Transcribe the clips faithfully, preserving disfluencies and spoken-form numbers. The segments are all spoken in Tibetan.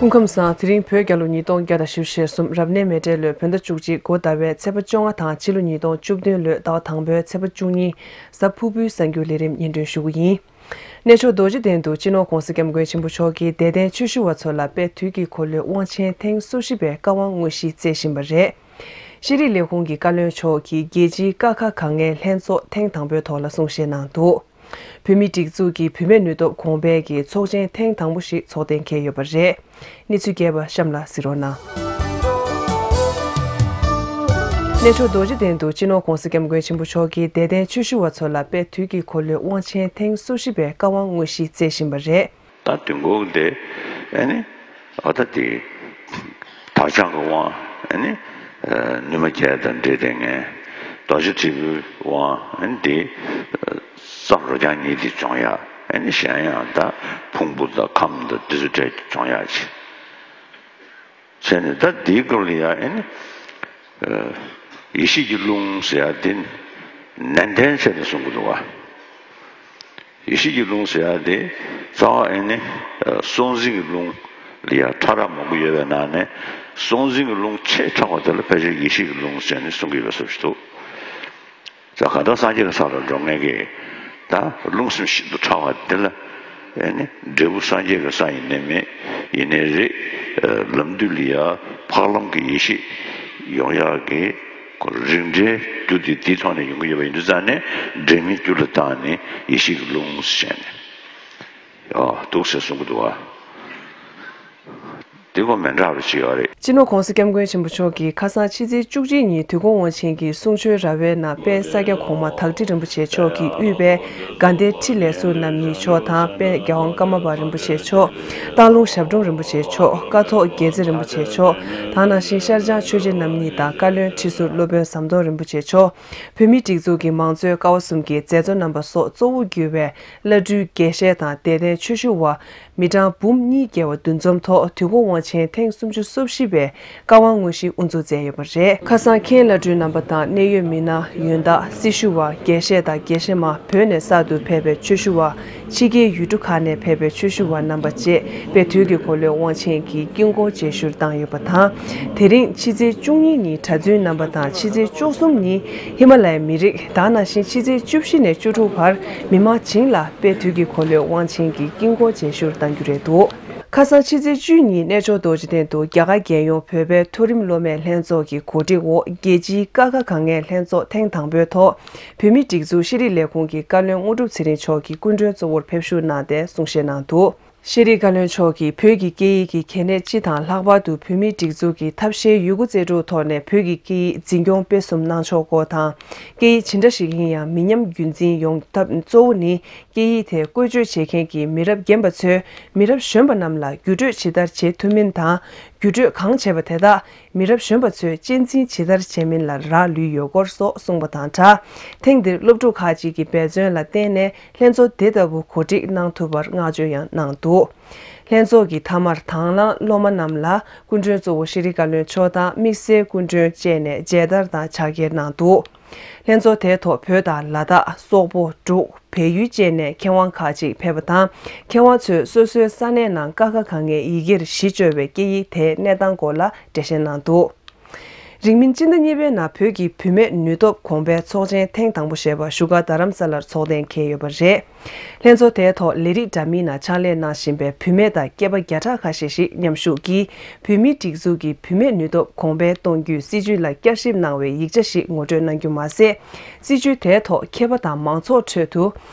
སྐུ་ཁམས་བཟང་། དེ་རིང་བོད་རྒྱལ་ལོ་ཉིས་སྟོང་བརྒྱ་དང་བཞི་བཅུ་ཞེ་གསུམ་རབ་གནས་མེ་སྤྲེལ་ལོའི་བོད་ཟླ་བཅུ་གཅིག་འགོ་ཟླ་བའི་ཚེས་པ་བཅོ་ལྔ་དང་ཕྱི་ལོ་ཉིས་སྟོང་བཅུ་བདུན་ལོའི་ཟླ་བ་དང་པོའི་ཚེས་པ་བཅུ་གཉིས་གཟའ་ཕུར་བུའི་གསར་འགྱུར་ལས་རིམ་སྙན་སྒྲོན་ཞུ་གི་ཡིན། གནས་མཆོག་རྡོ་རྗེ་གདན་དུ་སྤྱི་ནོར་༧གོང་ས་༧སྐྱབས་མགོན་ཆེན་པོ་མཆོག་གིས་དད་ལྡན་ཆོས་ཞུ་བ་ཚོ་ལ་དཔལ་དུས་ཀྱི་འཁོར་ལོའི་དབང་ཆེན་ཐེངས་སོ་བཞི་པའི་བཀའ་དབང་དངོས་གཞི་བསྩལ་བཞིན་པ་རེད། ཤེས་རིག་ལས་ཁུངས་ཀྱི་བཀའ་བློན་མཆོག་གིས་རྒྱལ་སྤྱིའི་ཀ་ཁ་ག་ངའི་ལྷན་ཚོགས་ཐེངས་དང་པོའི་ཐོག་ལ་གསུང་བཤད་གནང་འདུག་བོད་མིའི་སྒྲིག་འཛུགས་ཀྱི་བུད་མེད་ནུས་སྟོབས་གོང་འཕེལ་གྱི་ཚོགས་ཆེན་ཐེངས་དང་པོ་ཞིག་ཚོགས་གཏན་འཁེལ་ཡོད་པ་རེད། གནས་ཚུལ་རྒྱས་པ་གཤམ་ལ་གཟིགས་རོགས་གནང་། གནས་མཆོག་རྡོ་རྗེ་གདན་དུ་སྤྱི་ནོར་༧གོང་ས་༧སྐྱབས་མགོན་ཆེན་པོ་མཆོག་གིས་དད་ལྡན་ཆོས་ཞུ་བ་ཚོ་ལ་དཔལ་དུས་ཀྱི་འཁོར་ལོའི་དབང་ཆེན་ཐེངས་སོ་བཞི་པའི་བཀའ་དབང་དངོས་གཞི་བསྩལ་བཞིན་པ་རེད། ད་དུས་འཁོར་དེ་ཨ་ནི་འོ་ད་དེ་དག་ཆ་གི་དབང་ཨ་ནི་ནུས་མ་བརྒྱད་དང་འབྲེལ་ཏེ་ངས་རྡོ་རྗེ་དྲིལ་བུའི་དབང་ཨ་ནི་དེ་བསམ་རོ་རྐྱང་གཉིས་དེ་སྦྱོང་ཡ། ཨ་ནི་གཞན་ཡང་ད་ཕུང་པོ་དང་ཁམས་དང་དེ་ཚོ་འདྲ་སྦྱོང་ཡ་ཆེ། བྱས་ནས་ད་དེའི་སྐོར་ལ་ཡ་ཨ་ནི་ཡེ་ཤེས་ཀྱི་རླུང་ཟེར་ཡ་དེ་ནན་ཏན་བྱས་ནས་གསུང་གི་འདུག་བ། ཡེ་ཤེས་ཀྱི་རླུང་ཟེར་ཡ་དེ་རྩ་བ་ཨ་ནི་སྲོག་འཛིན་གྱི་རླུང་ལ་ཡ་ཕྲ་རགས་མང་པོ་ཡོད་པའི་ནང་ནས་སྲོག་འཛིན་གྱི་རླུང་ཆེས་ཕྲ་བ་དེ་ལ་ཕལ་ཆེར་ཡེ་ཤེས་ཀྱི་རླུང་ཟེར་ནས་གསུང་གི་ཡོད་པའི་བཟོ་ཞིག་འདུག་ད་གང་ལྟར་སངས་རྒྱས་ཀྱི་ས་ལ་འགྲོ་མཁན་གྱི་ད་རླུང་སེམས་ཤིན་ཏུ་ཕྲ་བ་དེ་ལ་ཨེ་ནི་འབྲས་བུ་སངས་རྒྱས་ཀྱི་ས་ཡིན་ནའི་མེད་ཡིན་ནའི་རེད། ལམ་དུས་ལ་ཡ་འཕགས་ལམ་གྱི་ཡེ་ཤེས་ཡོང་ཡག་གི་རིགས་འགྲེའི་རྒྱུ་དེ་དེའི་ཐོག་ནས་ཡོང་གི་ཡོད་པ་ཡིན་དུས་ཙང་ནས་འབྲེལ་མེད་རྒྱུ་ལ་བཏང་ནས་ཡེ་ཤེས་ཀྱི་རླུང་ཟེར་ནས་ཡོ་འདུག་ཟེར་གསུང་གི་འདུག་བ། དེ་གོ་མི་འདྲ་བ་ཞིག་ཡོད་རེད། སྤྱི་ནོར་༧གོང་ས་༧སྐྱབས་མགོན་ཆེན་པོ་མཆོག་གིས་ཁ་སང་ཕྱི་ཚེས་བཅུ་གཅིག་ཉིན་དུས་འཁོར་དབང་ཆེན་གྱི་གསུང་ཆོས་ར་བའི་ནང་དཔལ་ས་སྐྱ་གོང་མ་དྭགས་ཁྲི་རིན་པོ་ཆེ་མཆོག་གིས་དབུས་པའི་དགའ་ལྡན་ཁྲི་ལས་ཟུར་རྣམ་གཉིས་མཆོག་དང་དཔལ་རྒྱལ་དབང་ཀརྨ་པ་རིན་པོ་ཆེ་མཆོག་སྟག་ལུང་ཞབས་དྲུང་རིན་པོ་ཆེ་མཆོག་ཀཿཐོག་རྒྱལ་རྩེ་རིན་པོ་ཆེ་མཆོག་དེ་ནང་བཞིན་ཤར་བྱང་ཆོས་རྗེ་རྣམ་གཉིས་དང་བཀའ་བློན་ཁྲི་ཟུར་སློབ་དཔོན་ཟམ་གདོང་རིན་པོ་ཆེ་མཆོག་བོད་མིའི་སྒྲིག་འཛུགས་ཀྱི་མང་གཙོའི་ཀ་བ་གསུམ་གྱི་མཛད་གཙོ་རྣམ་པ་སོགས་གཙོ་བོ་གྱུར་བའི་བླ་སྤྲུལ་དགེ་བཤེས་དང་དད་ལྡན་ཆོས་ཞུ་བ། མི་གྲངས་འབུམ་གཉིས་བརྒལ་བ་འདུ་འཛོམས་ཐོག་དུས་འཁོར་དབང་ཆེན་ཐེངས་སུམ་ཅུ་སོ་བཞི་པའི་བཀའ་དབང་དངོས་གཞི་དབུ་འཛུགས་མཛད་ཡོད་པ་རེད། ཁ་སང་མཁན་བླ་སྤྲུལ་རྣམ་པ་དང་གནད་ཡོད་མི་སྣ་ཡོན་བདག་སྲི་ཞུ་བ་དགེ་བཤེས་དང་དགེ་བཤེས་མ་བོད་ནས་གསར་དུ་ཕེབས་པའི་ཆོས་ཞུ་བ་ཕྱི་རྒྱལ་ཡུལ་གྲུ་ཁག་ནས་ཕེབས་པའི་ཆོས་ཞུ་བ་རྣམ་པ་བཅས་དཔལ་དུས་ཀྱི་འཁོར་ལོའི་དབང་ཆེན་གྱི་དཀྱིལ་འཁོར་མཇལ་ཞུར་བཏང་ཡོད་པ་དང་། དེ་རིང་ཕྱི་ཚེས་བཅུ་གཉིས་ཉིན་གྲྭ་བཙུན་རྣམ་པ་དང་ཕྱི་ཚེས་བཅུ་གསུམ་ཉིན་ཧི་མ་ལ་ཡའི་མི་རིགས་དེ་ནང་བཞིན་ཕྱི་ཚེས་བཅུ་བཞི་ནས་བཅུ་དྲུག་བར་མི་མང་བྱིངས་ལ། དཔལ་དུས་ཀྱི་འཁོར་ལོའི་དབང་ཆེན་གྱི་དཀྱིལ་འཁོར་མཇལ་ཞུར་གཏང་རྒྱུ་རེད་འདུག་ཁ་སང་ཕྱི་ཚེས་བཅུ་ཉིན་གནས་མཆོག་རྡོ་རྗེ་གདན་དུ་རྒྱ་གར་རྒྱལ་ཡོངས་བོད་པའི་མཐོ་རིམ་སློབ་མའི་ལྷན་ཚོགས་ཀྱི་གོ་སྒྲིག་འོག་རྒྱལ་སྤྱིའི་ཀ་ཁ་ག་ངའི་ལྷན་ཚོགས་ཐེངས་དང་པོའི་ཐོག་བོད་མིའི་སྒྲིག་འཛུགས་ཤེས་རིག་ལས་ཁུངས་ཀྱི་བཀའ་བློན་དངོས་གྲུབ་ཚེ་རིང་མཆོག་གིས་སྐུ་མགྲོན་གཙོ་བོར་ཕེབས་ཞུགས་གནང་སྟེ་གསུང་བཤད་གནང་འདུག་ཤེས་རིག་བཀའ་བློན་མཆོག་གིས་བོད་ཀྱི་སྐད་ཡིག་གི་གལ་གནད་སྤྱི་དང་ལྷག་པར་དུ་བོད་མིའི་སྒྲིག་འཛུགས་ཀྱི་ཐབས་ཤེས་ཡོད་རྒུ་རྩལ་སྤྲུགས་ཐོག་ནས་བོད་ཀྱི་སྐད་ཡིག་འཛིན་སྐྱོང་སྤེལ་གསུམ་གནང་ཕྱོགས་སྐོར་དང་། སྐད་ཡིག་ཇི་འདྲ་ཞིག་ཡིན་ཡང་མི་ཉམས་རྒྱུན་འཛིན་ཡོང་ཐབས་གཙོ་བོ་ནི། སྐད་ཡིག་དེ་བཀོལ་སྤྱོད་བྱེད་མཁན་གྱི་མི་རབས་རྒན་པ་ཚོས་མི་རབས་གཞོན་པ་རྣམས་ལ་བརྒྱུད་སྤྲོད་ཇི་ལྟར་བྱེད་ཐུབ་མིན་དང་། བརྒྱུད་སྤྲོད་གང་བྱས་པ་དེ་དག་མི་རབས་གཞོན་པ་ཚོས་གཅེས་འཛིན་ཇི་ལྟར་བྱེད་མིན་ལ་རག་ལུས་ཡོད་སྐོར་སོགས་གསུངས་པ་དང་སྦྲགས། ཐེངས་འདིར་སློབ་ཕྲུག་ཁག་ཅིག་གི་འབད་བརྩོན་ལ་བརྟེན་ནས་ལྷན་ཚོགས་དེ་ལྟ་བུ་གོ་སྒྲིག་གནང་ཐུབ་པར་བསྔགས་བརྗོད་ཡང་གནང་འདུག་ལྷན་ཚོགས་ཀྱི་མཐའ་མར་དང་བླངས་སློབ་མ་རྣམས་ལ་སྐུ་མགྲོན་གཙོ་བོ་ཤེས་རིག་བཀའ་བློན་མཆོག་དང་དམིགས་བསལ་སྐུ་མགྲོན་བཅས་ནས་མཇལ་དར་དང་ཕྱག་འཁྱེར་གནང་འདུག་ལྷན་ཚོགས་དེའི་ཐོག་བོད་དང་ལ་དྭགས། སོག་པོ། འབྲུག་བལ་ཡུལ་བཅས་ནས་མཁས་དབང་ཁག་ཅིག་ཕེབས་པ་དང་། མཁས་དབང་ཚོས་སོ་སོའི་ས་གནས་ནང་ཀ་ཁ་ག་ངའི་ཡི་གེར་གཞི་བཅོལ་བའི་སྐད་ཡིག་དེའི་གནས་སྟངས་སྐོར་ལ་འགྲེལ་བཤད་གནང་འདུག་རིང་མིན་སྤྱི་ཟླ་གཉིས་པའི་ནང་བོད་ཀྱི་བུད་མེད་ནུས་སྟོབས་གོང་འཕེལ་ཚོགས་ཆེན་ཐེངས་དང་པོ་ཞེས་པ་བཞུགས་སྒར་རྡ་རམ་ས་ལར་ཚོགས་གཏན་འཁེལ་ཡོད་པ་རེད། ལྷན་ཚོགས་དེའི་ཐོག་ལས་རིགས་འདྲ་མིན་ནང་ཕྱག་ལས་གནང་བཞིན་པའི་བུད་མེད་དང་སྐྱེས་པ་བརྒྱ་ཕྲག་ཁ་ཤས་ཤིག་མཉམ་ཞུགས་ཀྱིས་བོད་མིའི་སྒྲིག་འཛུགས་ཀྱི་བུད་མེད་ནུས་སྟོབས་གོང་འཕེལ་གཏོང་རྒྱུའི་སྲིད་བྱུས་ལ་བསྐྱར་ཞིབ་གནང་བའི་ཡིག་ཆ་ཞིག་ངོ་སྤྲོད་གནང་རྒྱུ་མ་ཟད། སྲིད་བྱུས་དེའི་ཐོག་མཁས་པ་དང་མང་ཚོགས་ཁྲོད་དུ་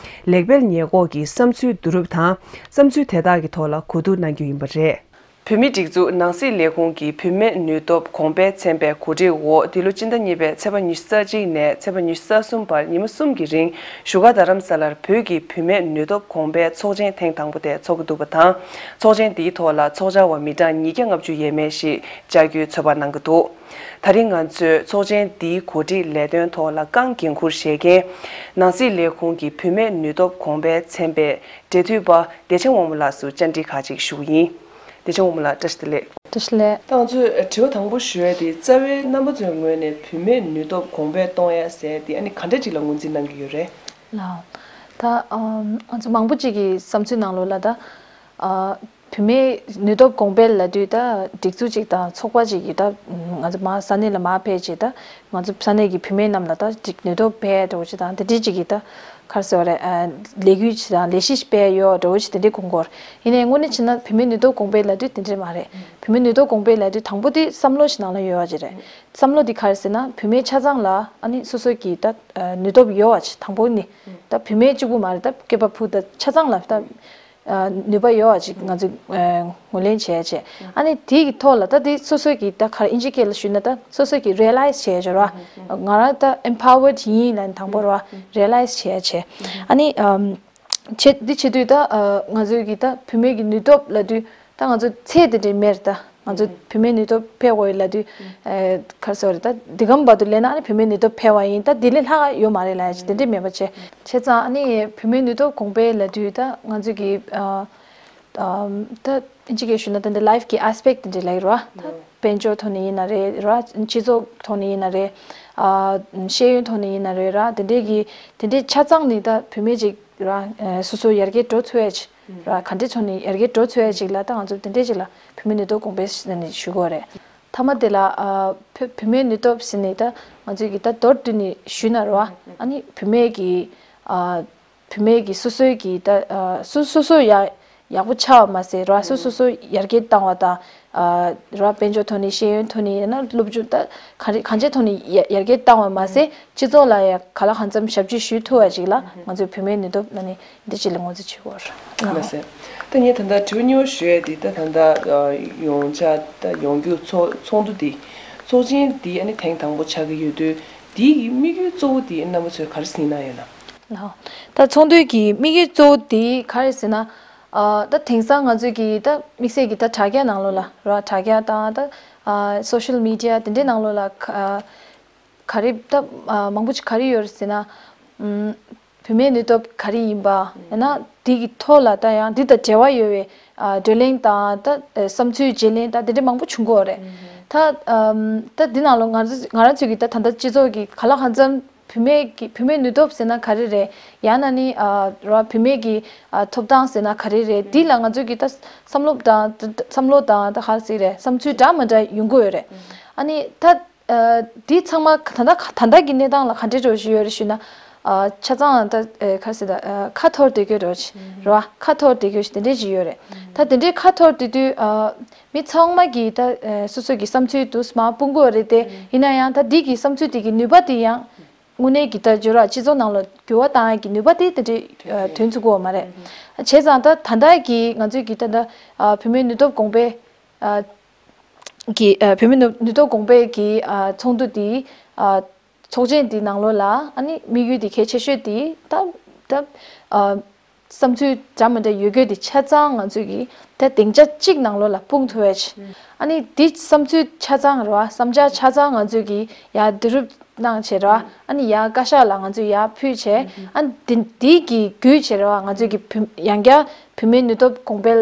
ལེགས་སྤེལ་ཉེས་འགོག་གི་བསམ་ཚུལ་བསྡུ་རུབ་དང་བསམ་ཚུལ་དེ་དག་གི་ཐོག་ལ་གོ་བསྡུར་གནང་རྒྱུ་ཡིན་པ་རེད། བོད་མིའི་སྒྲིག་འཛུགས་ནང་སྲིད་ལས་ཁུངས་ཀྱི་བུད་མེད་ནུས་སྟོབས་གོང་འཕེལ་ཚན་པའི་གོ་སྒྲིག་འོག་འདི་ལོ་སྤྱི་ཟླ་གཉིས་པའི་ཚེས་པ་ཉི་ཤུ་རྩ་གཅིག་ནས་ཚེས་པ་ཉི་ཤུ་རྩ་གསུམ་བར་ཉིན་མོ་གསུམ་གྱི་རིང་བཞུགས་སྒར་རྡ་རམ་ས་ལར་བོད་ཀྱི་བུད་མེད་ནུས་སྟོབས་གོང་འཕེལ་ཚོགས་ཆེན་ཐེངས་དང་པོ་དེ་འཚོགས་ཀྱི་འདུག་པ་དང་། ཚོགས་ཆེན་འདིའི་ཐོག་ལ་ཚོགས་བཅར་བ་མི་གྲངས་ཉིས་བརྒྱ་ལྔ་བཅུ་ཡས་མས་ཤིག་བཅར་རྒྱུའི་ཚོད་དཔག་གནང་གི་འདུག་ད་རིང་ང་ཚོས་ཚོགས་ཆེན་འདིའི་གོ་སྒྲིག་ལས་དོན་ཐོག་ལ་རྐང་འགན་འཁུར་བཞེས་མཁན། ནང་སྲིད་ལས་ཁུངས་ཀྱི་བུད་མེད་ནུས་སྟོབས་གོང་འཕེལ་ཚན་པའི་འབྲེལ་མཐུད་པ་བདེ་ཆེན་དབང་མོ་ལགས་སུ་བཅར་འདྲི་ཁག་ཅིག་ཞུ་གི་ཡིན། བདེ་ཆེན་དབང་མོ་ལགས་བཀྲ་ཤིས་བདེ་ལེགས། བཀྲ་ཤིས་བདེ་ལེགས། ད་ང་ཚོས་དྲི་བ་དང་པོ་ཞུ་ཡས་དེ་རྩ་བའི་རྣམ་པ་ཚོའི་ངོས་ནས་བུད་མེད་ནུས་སྟོབས་གོང་འཕེལ་གཏོང་ཡས་ཟེར་དེ་ཨ་ནི་ག་འདྲ་ཅིག་ལ་ངོས་འཛིན་གནང་གི་ཡོད་རེད། ལགས། ད་ཨམ་ང་ཚོ་མང་པོ་ཅིག་གི་བསམ་ཚུལ་ནང་ལོགས་ལ་ད་ཨ། བུད་མེད་ནུས་སྟོབས་གོང་འཕེལ་ལབ་དུས་ད་སྒྲིག་འཛུགས་ཅིག་དང་ཚོགས་པ་ཅིག་གིས་ད་ང་ཚོ་མར་ས་གནས་ལ་མར་ཕེབས་བྱས་ད་ང་ཚོ་ས་གནས་ཀྱི་བུད་མེད་རྣམས་ལ་ད་ཅིག་ནུས་སྟོབས་འཕེལ་འགྲོ་ཅིག་དང་དེ་འདྲའི་ཅིག་གིས་ད་ག་རེ་ཟེར་བ་རེད། ལས་འགུལ་ཅིག་དང་ལས་གཞི་ཞིག་སྤེལ་ཡོད་འགྲོ་ཅིག་དེ་འདྲའི་གོ་གི་ཡོད་རེད། ཡིན་ནའི་དངོས་གནས་བྱས་ན་བུད་མེད་ནུས་སྟོབས་གོང་འཕེལ་ལབ་དུས་དེ་འདྲ་མ་རེད། བུད་མེད་ནུས་སྟོབས་གོང་འཕེལ་ལབ་དུས་དང་པོ་དེ་བསམ་བློ་ཞིག་ནང་ལ་ཡོད་པ་ཅིག་རེད། བསམ་བློ་འདི་ག་རེ་ཟེར་ན་བུད་མེད་ཆ་ཚང་ལ་ཨ་ནི་སོ་སོ་གི་ད་ནུས་སྟོབས་ཡོད་པ་ཅིག་དང་པོ་ནི་ད་བུད་མེད་གཅིག་པུ་མ་རེད། ད་སྐྱེས་པ་ཕོ་ད་ཆ་ཚང་ལ་ད་ནུས་པ་ཡོད་པ་ཅིག་ང་ཚོས་ངོས་ལེན་བྱས་བྱས། ཨ་ནི་དེའི་ཐོག་ལ་ད་དེ་སོ་སོ་གི་ད་ག་རེ་ཨིན་ཇི་སྐད་ལ་ཞུས་ན་ད་སོ་སོ་གི་རི་ཡ་ལའི་ཛི་བྱས་བྱས་ར། ང་རང་ད་ཨེམ་པ་ཝར་ཌི་ཡིན་ལབ་དང་པོ་ར་རི་ཡ་ལའི་ཛི་བྱས་བྱས། ཨ་ནི་ཨམ། བྱེད་འདི་བྱེད་དུས་ད་ང་ཚོའི་གི་ད་བུད་མེད་ཀྱི་ནུས་སྟོབས་ལབ་དུས་ད་ང་ཚོ་ཚད་དེ་འདྲའི་མེད་ད་ང་ཚོ་བུད་མེད་ནུས་སྟོབས་འཕེལ་དགོས་ལབ་དུས་ག་རེ་ཟེར་བ་རེད། ད་འདི་གམ་བར་དུ་སླེབས་ན་ཨ་ནི་བུད་མེད་ནུས་སྟོབས་འཕེལ་བ་ཡིན། ད་འདི་ལས་ལྷག་ཡོད་མ་རེད་ལབ་ཡ་ཅིག་དེ་འདྲའི་མེད་པ་བྱས་བྱས་ཙང་ཨ་ནི་བུད་མེད་ནུས་སྟོབས་གོང་འཕེལ་ལབ་དུས་ད་ང་ཚོའི་གི་ད་ཅི་གེ་ཞུ་ན་ད་འདི་ལའིཕ་གི་ཨེ་སི་པེག་དེ་འདྲའི་ལབ་ཀྱི་རེད་བ། ད་དཔལ་འབྱོར་ཐོག་ནས་ཡིན་ན་རེད་ར། སྤྱི་ཚོགས་ཐོག་ནས་ཡིན་ན་རེད། ཨ་ཤེས་ཡོན་ཐོག་ནས་ཡིན་ན་རེད་ར། དེ་འདྲའི་གི་དེ་འདྲའི་ཆ་ཚང་ནས་ད་བུད་མེད་ཅིག་ར་སོ་སོ་ཡར་རྒྱས་འགྲོ་ཚུགས་ཡ་ཅིག་ར་ག་འདྲའི་ཐོག་ནས་ཡར་རྒྱས་འགྲོ་ཚུགས་ཡ་ཅིག་ལ་ད་ང་ཚོ་དེ་འདྲའི་ཅིག་ལ་བུད་མེད་ནུས་སྟོབས་གོང་འཕེལ་ཟེར་ནས་ཞུ་གི་ཡོད་རེད། མཐའ་མ་དེ་ལ་ཨ་བུ་བུད་མེད་ནུས་སྟོབས་ཟེར་ནས་ད་ང་ཚོས་གི་ད་མདོར་བསྡུས་ནས་ཞུས་ན་ར་ཨ་ནི་བུད་མེད་ཀྱི་ཨ། བུད་མེད་ཀྱི་སོ་སོའི་གི་ད་ཨ་སོ་སོ་སོ་ཡ་ཡག་པོ་ཆགས་པ་མ་ཟད་ར་སོ་སོ་སོ་ཡར་རྒྱས་བཏང་བ་དང་ཨ་ར་དཔལ་འབྱོར་ཐོག་ནས་ཤེས་ཡོན་ཐོག་ནས་ཡིན་ན་སློབ་སྦྱོང་ད་གང་རེ་གང་ཅིའི་ཐོག་ནས་ཡ་ཡར་རྒྱས་བཏང་བ་མ་ཟད་སྤྱི་ཚོགས་ལ་ཡ་ག་ལ་གང་འཚམ་ཞབས་ཕྱི་ཞུ་ཐུབ་པ་ཅིག་ལ་ང་ཚོའི་བུད་མེད་ནུས་སྟོབས་ལ་ནི་འདི་ཅིག་ལ་ངོས་འཛིན་བྱེད་དགོས་རེད། ལགས་སོ། ད་ངས་ད་ལྟ་དྲི་བ་གཉིས་པ་ཞུ་ཡས་དེ་ད་ད་ལྟ་ཡོང་ཆ་ད་ཡོང་རྒྱུ་ཚོགས་ཚོགས་འདུ་འདི་ཚོགས་ཆེན་འདི་ཨ་ནི་ཐེངས་དང་པོ་ཆགས་ཀྱི་ཡོད་དུས་འདི་ཡི་དམིགས་ཡུལ་གཙོ་བོ་འདི་རྣམ་པ་ཚོས་ག་རེ་གཟིགས་གནང་ཡོད་ན། ལགས། ད་ཚོགས་འདུ་གི་དམིགས་ཡུལ་གཙོ་བོ་དེ་ག་རེ་ཟེར་ན། ཨ་ད་དེང་སང་ང་ཚོའི་གི་ད་དམིགས་བསལ་གྱི་ད་དྲ་རྒྱ་ནང་ལོགས་ལ་ར་དྲ་རྒྱ་དང་ད་ཨ་སོ་ཤལ་མི་ཌི་ཡ་དེ་འདྲའི་ནང་ལོགས་ལ་ག་ག་རེ་ད་ཨ་མང་པོ་ཅིག་ག་རེ་ཡོད་རེད་ཟེར་ན། ཨམ་བུད་མེད་ནུས་སྟོབས་ག་རེ་ཡིན་པ་ཡང་ན་དེ་གི་ཐོག་ལ་ད་ཡང་འདི་དང་འབྲེལ་བ་ཡོད་པའི་ཨ་བགྲོ་གླེང་དང་ད་ཨ་བསམ་ཚུལ་བརྗེ་ལེན་ད་དེ་འདྲ་མང་པོ་བྱུང་གི་ཡོད་རེད། ད་ཨམ་ད་འདི་ནང་ལོགས་ང་ཚོ་ང་རང་ཚོས་ཀྱི་ད་ད་ལྟ་སྤྱི་ཚོགས་ཀྱི་ག་ལ་གང་འཚམ་བུད་མེད་ཀྱི་བུད་མེད་ནུས་སྟོབས་ཟེར་ན་ག་རེ་རེད། ཡང་ན་ནི་ཨ་ར་བུད་མེད་ཀྱི་ཨ་ཐོབ་ཐང་ཟེར་ན་ག་རེ་རེད། འདི་ལ་ང་ཚོས་ཀྱི་ད་བསམ་བློ་དང་ད་བསམ་བློ་དང་ད་ག་རེ་ཟེར་རེད། བསམ་ཚུལ་འདྲ་མི་འདྲ་ཡོང་གི་ཡོད་རེད། ཨ་ནི་ད་ཨ་འདི་ཚང་མ་ད་ལྟ་ད་ལྟ་གི་གནས་སྟངས་ལ་ག་འདྲས་འགྲོ་བཞིན་ཡོད་རེད་ཞུས་ན། ཨ་ཆ་ཚང་ད་ཨ་ག་རེ་ཟེར་ད་ཨ་ཁ་འཐོར་བསྡད་རྒྱུ་འགྲོ་ཆེ་རེད་བ། ཁ་འཐོར་བསྡད་རྒྱུ་ཞིག་དེ་འདྲས་ཞིག་ཡོད་རེད། ད་དེ་འདྲས་ཁ་འཐོར་བསྡད་དུས་ཨ་མི་ཚང་མ་གིས་ད་ཨ་སོ་སོ་གི་བསམ་ཚུལ་དུ་མར་སྤུངས་དགོས་རེད་དེ། ཡིན་ན་ཡང་ད་འདི་གི་བསམ་ཚུལ་དེ་གི་ནུས་པ་དེ་ཡང་དངོས་གནས་ཀྱི་ད་འགྱུར་བ་སྤྱི་ཚོགས་ནང་ལ་འགྱུར་བ་བཏང་ཡག་གི་ནུས་པ་དེ་དེ་འདྲས་ཨ་ཐོན་ཐུབ་ཀྱི་ཡོད་མ་རེད། བྱས་ཙང་ད་ད་ལྟ་གི་ང་ཚོས་ཀྱི་ད་ལྟ་ཨ་བུད་མེད་ནུས་སྟོབས་གོང་འཕེལ་ཨ་གི་ཨ་བུད་མེད་ནུས་ནུས་སྟོབས་གོང་འཕེལ་གྱི་ཨ་ཚོགས་འདུ་འདི་ཨ་ཚོགས་ཆེན་འདི་ནང་ལོགས་ལ་ཨ་ནི་དམིགས་ཡུལ་འདི་གལ་ཆེ་ཤོས་འདི་ད་ད་ཨ་བསམ་ཚུལ་འདྲ་མི་འདྲ་ཡོད་རྒྱུ་འདི་ཆ་ཚང་ང་ཚོས་ཀྱི་ད་སྡིངས་ཆ་གཅིག་ནང་ལོགས་ལ་སྤུངས་ཐུབ་ཡ་ཆེ། ཨ་ནི་འདི་བསམ་ཚུལ་ཆ་ཚང་རེད་བ། བསམ་འཆར་ཆ་ཚང་ང་ཚོས་ཀྱི་ཡར་བསྡུ་རུབ་གནང་བྱས་རེད་བ། ཨ་ནི་ཡར་བཀའ་ཤག་ལ་ང་ཚོས་ཡར་ཕུལ་བྱས། ཨ་ནི་འདི་འདི་གི་བརྒྱུད་བྱས་རེད་བ། ང་ཚོས་ཀྱི་བུད་ཡང་བསྐྱར་བུད་མེད་ནུས་སྟོབས་གོང་འཕེལ་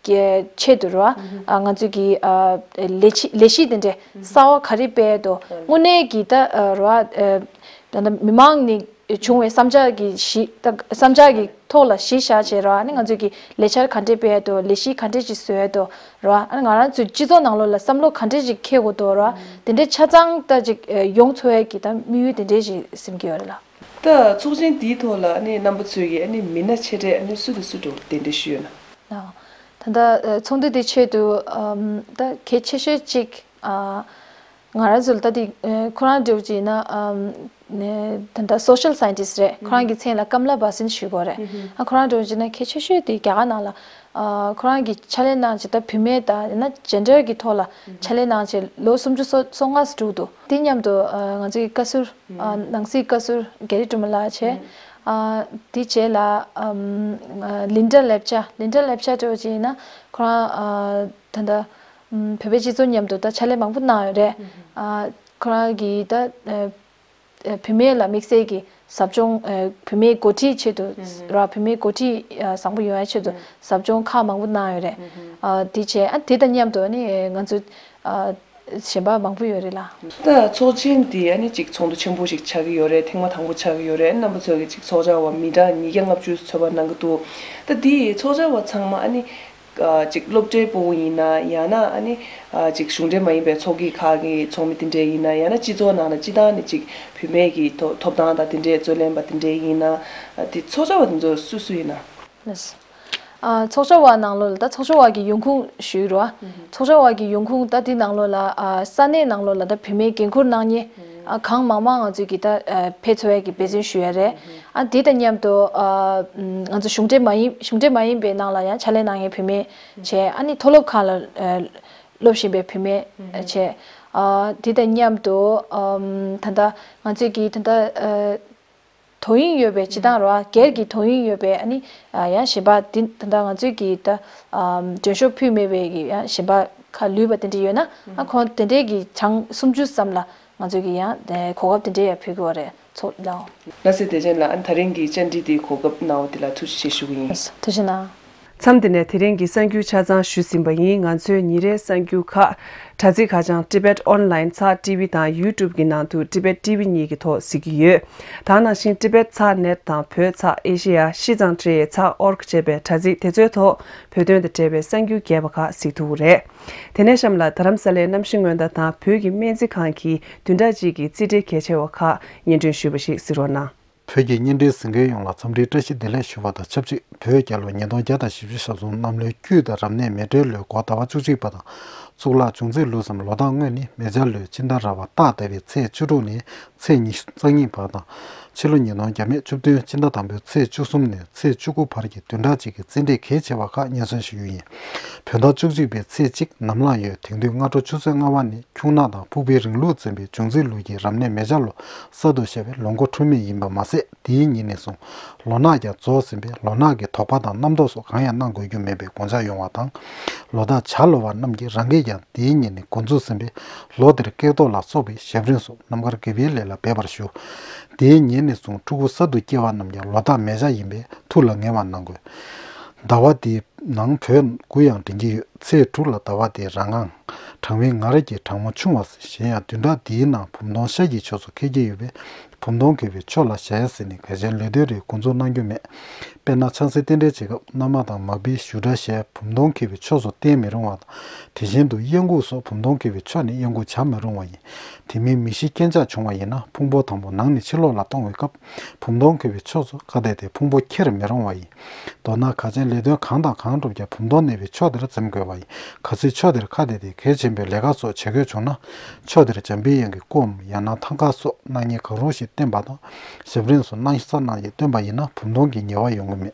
གི་ཆེད་དུ་རེད་བ། ཨ་ང་ཚོས་ཀྱི་ཨ་ལས་གཞི་ལས་གཞི་དེ་འདྲས་གསར་བ་ག་རེ་སྤེལ་འདུག་དངོས་གནས་ཀྱི་ད་ཨ་རེད་བ། ཨ་ད་ལྟ་མི་མང་ནས་བྱུང་བའི་བསམ་འཆར་གྱི་གཞི་ད་བསམ་འཆར་གྱི་ཐོག་ལ་གཞི་བཞག་བྱས་རེད་བ། ཨ་ནི་ང་ཚོས་ཀྱི་ལས་འཆར་ག་འདྲས་སྤེལ་འདུག་ལས་གཞི་ག་འདྲས་ཅིག་བཟོས་འདུག་རེད་བ། ཨ་ནི་ང་རང་ཚོའི་སྤྱི་ཚོགས་ནང་ལོགས་ལ་བསམ་བློ་ག་འདྲས་ཅིག་འཁྱེར་དགོས་འདུག་རེད་བ། དེ་འདྲས་ཆ་ཚང་ད་ཅིག་ཡོང་ཚུགས་ཡས་ཀྱི་ད་དམིགས་ཡུལ་དེ་འདྲས་ཅིག་སེམས་ཀྱི་ཡོད་རེད་ལགས། ད་ཚོགས་ཆེན་འདིའི་ཐོག་ལ་ཨ་ནི་རྣམ་པ་ཚོས་ཀྱིས་ཨ་ནི་མི་སྣ་ཆེ་གྲས་ཨ་ནི་སུ་དང་སུ་འདྲ་བོ་གདན་འདྲེན་ཞུས་ཡོད་ན། ལགས། ད་ལྟ་ཚོགས་འདུ་དེ་ཆེད་དུ་ཨམ་ད་གལ་ཆེ་ཤོས་གཅིག་ཨ་ང་རང་ཚོ་ལ་ད་དེ་ཁོ་རང་འདྲ་བོ་ཅིག་ཡིན་ན་ཨམ་ནས་ད་ལྟ་social scientist་རེད། ཁོ་རང་གི་མཚན་ལ་ཀམ་ལ་བྷ་སན་ཞུ་དགོས་རེད། ཨ་ཁོ་རང་འདྲ་བོ་ཅིག་ཡིན་ན་གལ་ཆེ་ཤོས་དེ་རྒྱ་གར་ནང་ལ་ཨ་ཁོ་རང་གིས་ཕྱག་ལས་གནང་བྱས་ད་བུད་མེད་དང་ཡང་ན་gender་གི་ཐོག་ལ་ཕྱག་ལས་གནང་བྱས་ལོ་སུམ་ཅུ་སོ་སོ་ལྔ་འགྲོ་འདུག་དེ་མཉམ་དུ་ཨ་ང་ཚོའི་བཀའ་ཟུར་ཨ་ནང་སྲིད་བཀའ་ཟུར་གྷེ་རི་ཀྲུ་མ་ལགས་བྱས། ཨ་དེ་རྗེས་ལ་ཨམ་ལིན་ཌ་ལེབ་ཅ་ལིན་ཌ་ལེབ་ཅ་འདྲ་བོ་ཅིག་ཡིན་ན་ཁོ་རང་ཨ་ད་ལྟ་ཨམ་བོད་པའི་སྤྱི་ཚོགས་མཉམ་དུ་ད་ཕྱག་ལས་མང་པོ་གནང་ཡོད་རེད། ཨ་ཁོ་རང་གིས་ད་ཨ་བུད་མེད་ལ་དམིགས་བསལ་གྱི་ཟབ་སྦྱོང་ཨ་བུད་མེད་འགོ་ཁྲིད་ཆེད་དུ་ར་བུད་མེད་འགོ་ཁྲིད་ཨ་བཟང་པོ་ཡོང་ཡ་ཆེད་དུ་ཟབ་སྦྱོང་ཁག་མང་པོ་གནང་ཡོད་རེད། ཨ་དེ་བྱས་ཨ་དེ་དང་མཉམ་དུ་ཨ་ནི་ང་ཚོ་ཨ་གཞན་པ་མང་པོ་ཡོད་རེད་ལགས། ད་ཚོགས་ཆེན་འདི་ཨ་ནི་ཅིག་ཚོགས་འདུ་ཆེན་པོ་ཞིག་ཆགས་ཀྱི་ཡོད་རེད། ཐེངས་མ་དང་པོ་ཆགས་ཀྱི་ཡོད་རེད། རྣམ་པ་ཚོས་ཀྱིས་ཅིག་ཚོགས་བཅར་བ་མི་གྲངས་ཉིས་བརྒྱ་ལྔ་བཅུ་ཚོད་པ་གནང་གི་འདུག་ད་འདི་ཚོགས་བཅར་བ་ཚང་མ་ཨ་ནི་ ཨ་ཅིག་སློབ་གྲྭའི་ཕྲུ་གུ་ཡིན་ན་ཡང་ན་ཨ་ནི་ཨ་ཅིག་གཞུང་འབྲེལ་མ་ཡིན་པའི་ཚོགས་སྐྱིད་ཁག་གི་ཚོགས་མི་དེ་འདྲས་ཡིན་ན་ཡང་ན་སྤྱི་ཚོགས་ནང་ལ་སྤྱི་བཏང་ནས་ཅིག་བུད་མེད་ཀྱི་ཐོབ་ཐོབ་ཐང་དང་དེ་འདྲས་རྩོད་ལེན་པ་དེ་འདྲས་ཡིན་ན་ཨ་དེ་ཚོགས་བཅར་བ་དེ་ཚོ་སུ་སུ་ཡིན་ན། ལགས། ཨ་ཚོགས་བཅར་བ་ནང་ལོགས་ལ་ད་ཚོགས་བཅར་བ་གི་ཡོང་ཁུངས་ཞུས་རོགས། ཚོགས་བཅར་བ་གི་ཡོང་ཁུངས་ད་དེ་ནང་ལོགས་ལ་ཨ་ས་གནས་ནང་ལོགས་ལ་ད་བུད་མེད་འགན་འཁུར་གནང་མཁན་ཨ་གང་མང་མང་ང་ཚོས་ཀྱི་ད་ཨ་ཕེབས་ཚོགས་ཡས་ཀྱི་འབད་བརྩོན་ཞུ་ཡ་རེད། ཨ་དེ་དང་མཉམ་དུ་ཨ་ང་ཚོ་གཞུང་འབྲེལ་མ་ཡིན་གཞུང་འབྲེལ་མ་ཡིན་པའི་ནང་ལ་ཡང་ཕྱག་ལས་གནང་མཁན་བུད་མེད་བྱས། ཨ་ནི་མཐོ་སློབ་ཁག་ལ་ཨ་སློབ་བཞིན་པའི་བུད་མེད་བྱས། ཨ་དེ་དང་མཉམ་དུ་ཨམ་ད་ལྟ་ང་ཚོས་ཀྱི་ད་ལྟ་ཨ་དོ་དབྱིངས་ཡོད་པའི་སྤྱི་བཏང་རོ་ཨ་སྒེར་གྱི་དོ་དབྱིངས་ཡོད་པའི་ཨ་ནི་ཨ་ཡང་གཞན་པ་འདི་ད་ལྟ་ང་ཚོས་ཀྱི་ད་ཨམ་མགྲོན་ཤོག་ཕུལ་མེད་པའི་གི་ཡང་གཞན་པ་ཁ་ལུས་པ་དེ་འདྲ་ཡོད་ན་ཨ་ཁོང་དེ་འདྲའི་གི་གྲངས་སུམ་ཅུ་ཙམ་ལ་ང་ཚོས་ཀྱི་ཡང་དེ་གོ་སྐབས་དེ་འདྲའི་ཡང་ཕུལ་གྱི་ཡོད་རེད། ཚོགས་ལའོ། ལགས་སེ་བདེ་ཆེན་ལགས། ཨ་ད་རིང་གི་བཅར་འདྲི་དེའི་གོ་སྐབས་གནང་བ་དེ་ལ་ཐུགས་རྗེ་ཆེ་ཞུ་གི་ཡིན། ཐུགས་རྗེ་གནང་། མཚམས་འདི་ནས་དེ་རིང་གི་གསར་འགྱུར་ཆ་ཚང་ཞུས་ཟིན་པ་ཡིན། ང་ཚོའི་ཉིན་རེའི་གསར་འགྱུར་ཁག་དྲ་ཚིགས་ཁ་བྱང་Tibet Online ཚགས་ཊི་ཝི་དང་YouTube གི་ནང་དུ་Tibet T V གཉིས་ཀྱི་ཐོག་གཟིགས་ཀྱི་ཡོད། ད་ནང་བཞིན་Tibet ཚགས་net དང་བོད་ཚགས་ཨེ་ཤེ་ཡ་ཤི་ཙང་ཁྲེ་ཡེ་ཚགས་org ཅེས་པའི་དྲ་ཚིགས་དེ་ཚོའི་ཐོག་བོད་དོན་དང་འབྲེལ་བའི་གསར་འགྱུར་རྒྱས་པ་ཁག་གཟིགས་ཐུབ་ཀྱི་རེད། དེ་ནས་གཤམ་ལ་རྡ་རམ་ས་ལའི་གནམ་གཤིས་སྔོན་བརྡ་དང་བོད་ཀྱི་སྨན་རྩིས་ཁང་གིས་བདུན་ཕྲག་གཅིག་གི་རྩིས་ཁྲའི་གལ་ཆེ་བ་ཁག་སྙན་སྒྲོན་ཞུས་པ་ཞིག་གཟིགས་རོགས་གནང་། བོད་ཀྱི་བརྙན་འཕྲིན་གཟིགས་མཁན་ཡོངས་ལ་འཚམས་འདྲིའི་བཀྲ་ཤིས་བདེ་ལེགས་ཞུ་བ་དང་ཆབས་ཅིག་བོད་རྒྱལ་ལོ་ཉིས་སྟོང་བརྒྱ་དང་བཞི་བཅུ་ཞེ་གསུམ་གནམ་ལོའི་དཀྱུས་དང་རབ་གནས་མེ་སྤྲེལ་ལོའི་འགོ་ཟླ་བ་བཅུ་གཅིག་པ་དང་། གཙུག་ལག་འབྱུང་རྩིས་ལོ་ཙམ་ལོ་རྟགས་དངོས་ནི་མེ་བྱ་ལོའི་སྤྱི་ཟླ་ར་བ་སྟག་ཟླ་བའི་ཚེས་བཅུ་དྲུག་ནས་ཚེས་ཉི་ཤུ་རྩ་གཉིས་བར་དང་། ཕྱི་ལོ་ཉིས་སྟོང་བརྒྱ་མེད་བཅུ་བདུན་སྤྱི་ཟླ་དང་པོའི་ཚེས་བཅུ་གསུམ་ནས་ཚེས་བཅུ་དགུ་བར་གྱི་བདུན་ཕྲག་གཅིག་གི་རྩིས་འབྲས་གལ་ཆེ་བ་ཁག་སྙན་སེང་ཞུ་རྒྱུ་ཡིན། བོད་ཟླ་བཅུ་གཅིག་པའི་ཚེས་གཅིག་ནམ་ལངས་ཡོད། དེང་དུས་སྔ་དྲོ་ཆུ་ཚོད་ལྔ་པ་ནས་ཁྱུང་ནག་དང་ཕུག་པའི་རིང་ལུགས་འཛིན་པའི་འབྱུང་རྩིས་ལུགས་ཀྱི་རབ་གནས་མེ་བྱ་ལོ་གསར་དུ་བཞད་པའི་ལོ་འགོ་འཁྲུལ་མེད་ཡིན་པ་མ་ཟད། དེའི་ཉིན་ནས་བཟུང་ལོ་ནག་ཀྱང་རྫོགས་ཟིན་པས་ལོ་ནག་གི་དོགས་པ་དང་རྣམ་རྟོག་སོགས་གང་ཡང་གནང་དགོས་རྒྱུ་མེད་པའི་དགོངས་འཆར་ཡོང་བ་དང་། ལོ་རྟགས་བྱ་ལོ་བ་རྣམས་ཀྱིས་རང་སྐད་ཀྱང་དེའི་ཉིན་ནས་འགོ་འཛུགས་ཟིན་པས་ལོ་དེར་སྐྱེས་ཐོག་ལ་སོགས་པའི་ཞབས་རིམ་སོགས་རྣམ་དཀར་དགེ་བའི་ལས་ལ་འབད་པར་ཞུ། དེའི་ཉིན་ནས་བཟུང་ཕྲུ་གུ་གསར་དུ་སྐྱེས་པ་རྣམས་ཀྱང་ལོ་རྟགས་མེ་བྱ་ཡིན་པས་ཐུགས་ལ་ངེས་པ་གནང་དགོས། ཟླ་བ་འདིའི་ནང་བོད་དགུ་ཡང་འདྲེན་གྱི་ཡོད། ཚེས་དྲུག་ལ་ཟླ་བ་འདིའི་རང་དབང་། གྲངས་མེད་ང་ར་གྱི་གྲངས་མང་ཆུང་བ་ཟེར། གཞན་ཡང་བདུན་ཕྲག་འདིའི་ནང་བུམ་སྟོང་ཤར་གྱི་ཕྱོགས་སུ་འཁེལ་གྱི་ཡོད་པས་བུམ་སྟོང་འཁེལ་བའི་ཕྱོགས་ལ་ཞལ་ཟེར་ནས་གལ་ཆེན་ལས་དོན་རེ་འགོ་འཛུགས་གནང་རྒྱུ་མེད། དཔེར་ན་ཆང་སའི་རྟེན་འབྲེལ་བྱེད་སྐབས་མནའ་མ་དང་མ་བུའི་བཞུགས་གྲལ་ཞལ་བུམ་སྟོང་འཁེལ་བའི་ཕྱོགས་སུ་བསྟན་མི་རུང་བ་དང་། དེ་བཞིན་དུ་གཡས་འགུགས་སོགས་བུམ་སྟོང་འཁེལ་བའི་ཕྱོགས་ནས་གཡས་འགུགས་བྱ་མི་རུང་བ་ཡིན། དེ་མིན་མི་ཤི་རྐྱེན་ཆག་བྱུང་བ་ཡིན་ན་ཕུང་པོ་དང་པོ་ནང་ནས་ཕྱི་ལོགས་ལ་གཏོང་བའི་སྐབས་བུམ་སྟོང་འཁེལ་བའི་ཕྱོགས་སུ་ཁ་གཏད་དེ་ཕུང་པོ་འཁྱེར་མི་རུང་བ་ཡིན། མདོར་ན་གལ་ཆེན་ལས་དོན་གང་དང་གང་བསྒྲུབ་ཀྱང་བུམ་སྟོང་གནས་པའི་ཕྱོགས་དེར་འཛེམ་དགོས་པ་ཡིན། གལ་སྲིད་ཕྱོགས་དེར་ཁ་གཏད་དེ་གལ་ཆེན་པོའི་ལས་ཀ་སོགས་བྱེད་དགོས་བྱུང་ན། ཕྱོགས་དེར་འཇམ་པའི་དབྱངས་ཀྱི་སྐུའམ་ཡང་ན་ཐང་ཀ་སོགས་སྣང་བརྙན་གང་རུང་ཞིག་བསྟན་པ་དང་། ཞབས་རིམ་སོགས་གནང་ས་གནང་ཡིག་བསྟན་པ་ཡིན་ན་བུམ་སྟོང་གི་ཉེས་པ་ཡོང་གི་མེད།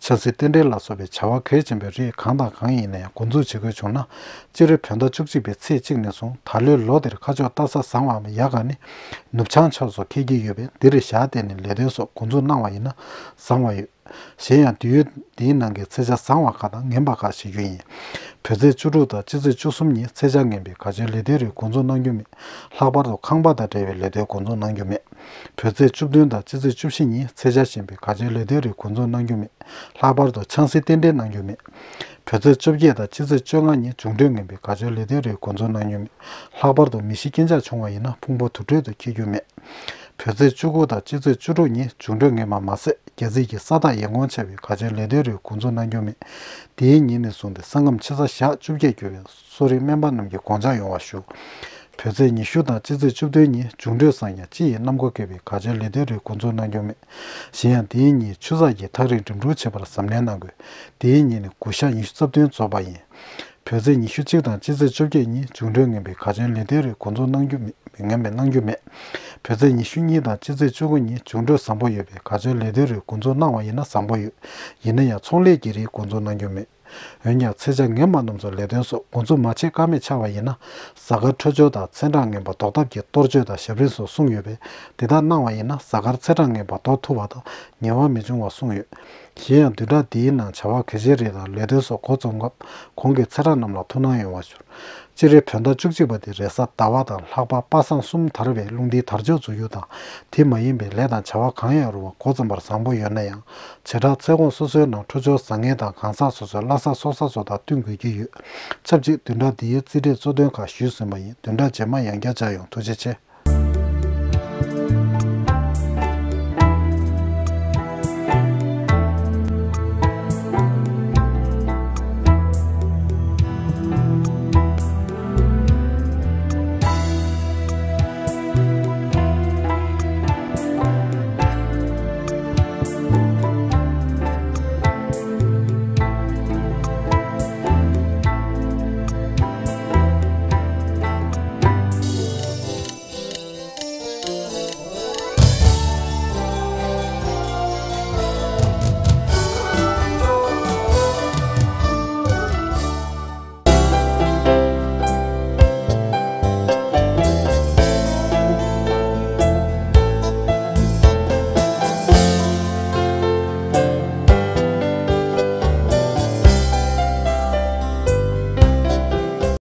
ཆབ་སྲིད་རྟེན་འབྲེལ་ལ་སོགས་པའི་བྱ་བ་གལ་ཆེན་པོའི་རིགས་གང་དང་གང་ཡིན་ན་ཡང་འགོ་འཛུགས་བྱེད་དགོས་བྱུང་ན། སྤྱིར་བོད་ཟླ་བཅུ་གཅིག་པའི་ཚེས་གཅིག་ནས་བཟུང་ད་ལོའི་ལོ་འདིར་ཁ་ཕྱོགས་ལྟ་ས་བཟང་བའམ་ཡག་ག་ནི་ནུབ་བྱང་ཕྱོགས་སུ་འཁེལ་གྱི་ཡོད་པས་འདིར་ཞག་གཏན་ནས་ལས་དོན་སོགས་འགོ་འཛུགས་གནང་བ་ཡིན་ན་བཟང་བ་ཡོད། གཞན་ཡང་དུས་ཡུན་འདིའི་ནང་གི་ཚེས་ཆ་བཟང་བ་ཁག་དང་ངན་པ་ཁག་ཞུ་རྒྱུ་ཡིན། བོད་ཚེས་བཅུ་དྲུག་དང་སྤྱི་ཚེས་བཅུ་གསུམ་ཉིན་ཚེས་ཆ་ངན་པའི་གལ་ཆེའི་ལས་དོན་རིགས་འགོ་འཛུགས་གནང་རྒྱུ་མེད། ལྷག་པར་དུ་ཁང་པ་དང་འབྲེལ་བའི་ལས་དོན་འགོ་འཛུགས་གནང་རྒྱུ་མེད། བོད་ཚེས་བཅུ་བདུན་དང་སྤྱི་ཚེས་བཅུ་བཞི་ཉིན་ཚེས་ཆ་ཞན་པའི་གལ་ཆེའི་ལས་དོན་རིགས་འགོ་འཛུགས་གནང་རྒྱུ་མེད། ལྷག་པར་དུ་ཆང་སའི་རྟེན་འབྲེལ་གནང་རྒྱུ་མེད། བོད་ཚེས་བཅོ་བརྒྱད་དང་སྤྱི་ཚེས་བཅོ་ལྔ་ཉིན་འབྱུང་འཕྲོད་ངན་པའི་གལ་ཆེའི་ལས་དོན་རིགས་འགོ་འཛུགས་གནང་རྒྱུ་མེད། ལྷག་པར་དུ་མི་ཤི་རྐྱེན་ཆག་བྱུང་བ་ཡིན་ན་ཕུང་པོ་དུར་ཁྲོད་དུ་འཁྱེར་རྒྱུ་མེད། བོད་ཚེས་བཅུ་དགུ་དང་སྤྱི་ཚེས་བཅུ་དྲུག་ཉིན་འབྱུང་འཕྲོད་ངན་པ་མ་ཟད། རྒྱལ་སྲིད་ཀྱི་ས་ཐག་ཡན་གོང་ཆེ་བའི་གལ་ཆེའི་ལས་དོན་རིགས་འགོ་འཛུགས་གནང་རྒྱུ་མེད། དེའི་ཉིན་ནས་བཟུང་སྟེ་ས་ངམ་ཕྱི་ས་ཞག་བཅོ་བརྒྱད་འགྱུར་བའི་གསོ་རིག་སྨན་པ་རྣམས་ཀྱིས་དགོངས་འཆར་ཡོང་བ་ཞུ། བོད་ཚེས་ཉི་ཤུ་དང་སྤྱི་ཚེས་བཅུ་བདུན་ཉིན་འབྱུང་འཕྲོད་བཟང་ཡང་སྤྱི་ཡི་གནམ་སྒོ་བཀལ་བའི་གལ་ཆེའི་ལས་དོན་རིགས་འགོ་འཛུགས་གནང་རྒྱུ་མེད། གཞན་ཡང་དེའི་ཉིན་ཆུ་ཚགས་ཀྱི་ཐག་རིང་འགྲིམ་འགྲུལ་བྱེད་པར་གཟབ་ནན་གནང་དགོས། དེའི་ཉིན་ནི་དགུ་ཞག་ཉི་ཤུ་རྩ་བདུན་རྫོགས་པ་ཡིན། བོད་ཚེས་ཉི་ཤུ་གཅིག་དང་སྤྱི་ཚེས་བཅོ་བརྒྱད་ཉིན་འབྱུང་འཕྲོད་ངན་པའི་གལ་ཆེའི་ལས་དོན་རིགས་འགོ་འཛུགས་གནང་རྒྱུ་མེད། ངན་པའི་གནང་རྒྱུ་མེད། བོད་ཚེས་ཉི་ཤུ་གཉིས་དང་སྤྱི་ཚེས་བཅུ་དགུ་ཉིན་འབྱུང་འཕྲོད་བཟང་པོ་ཡོད་པའི་གལ་ཆེའི་ལས་དོན་རིགས་འགོ་འཛུགས་གནང་བ་ཡིན་ན་བཟང་པོ་ཡོད། ཡིན་ན་ཡང་ཚོང་ལས་ཀྱི་རིགས་འགོ་འཛུགས་གནང་རྒྱུ་མེད། འོན་ཀྱང་ཚེས་ཆ་ངན་པ་རྣམས་སུ་ལས་དོན་སོགས་འགོ་འཛུགས་མ་བྱེད་ཀ་མེད་ཆགས་པ་ཡིན་ན། གཟའ་སྐར་འཕྲོད་སྦྱོར་དང་ཚེས་གྲངས་ངན་པ་ཟློག་ཐབས་ཀྱི་གཏོར་བཅོས་དང་ཞབས་རིམ་སོགས་གསུངས་ཡོད་པས་དེ་དག་གནང་བ་ཡིན་ན་གཟའ་སྐར་ཚེས་གྲངས་ངན་པ་ཟློག་ཐུབ་པ་དང་ཉེས་པ་མི་འབྱུང་བ་གསུངས་ཡོད། གཞན་ཡང་བདུན་ཕྲག་འདིའི་ནང་བྱ་བ་གལ་ཆེན་རིགས་དང་ལས་དོན་སོགས་འགོ་རྩོམ་སྐབས་གོང་གི་ཚེས་གྲངས་རྣམས་ལ་ཐུགས་སྣང་ཡོང་བ་ཞུ། སྤྱིར་བོད་ཟླ་བཅུ་གཅིག་པ་དེ་རེས་གཟའ་ཟླ་བ་དང་ལྷག་པ་པ་སངས་གསུམ་དར་བའི་རླུང་ལྡིའི་དར་ལྕོག་འཛུགས་རྒྱུ་དང་དེ་མ་ཡིན་པའི་ལས་དང་བྱ་བ་གང་ཡང་རུང་བ་འགོ་རྩོམ་པར་བཟང་པོ་ཡོད་ན་ཡང་བྱེ་བྲག་ཚེས་གོང་སོ་སོའི་ནང་འཕྲོད་སྦྱོར་བཟང་ངན་དང་གང་ཟག་སོ་སོའི་བླ་གཟའ་སྲོག་གཟའ་སོགས་དང་བསྟུན་དགོས་ཀྱི་ཡོད། ཆབས་ཅིག་བདུན་ཕྲག་འདིའི་རྩིས་འབྲས་གཙོ་དོན་ཁག་ཞུས་ཟིན་པ་ཡིན། བདུན་ཕྲག་རྗེས་མ་ཡང་བསྐྱར་མཇལ་ཡོང་། ཐུགས་རྗེ་ཆེ།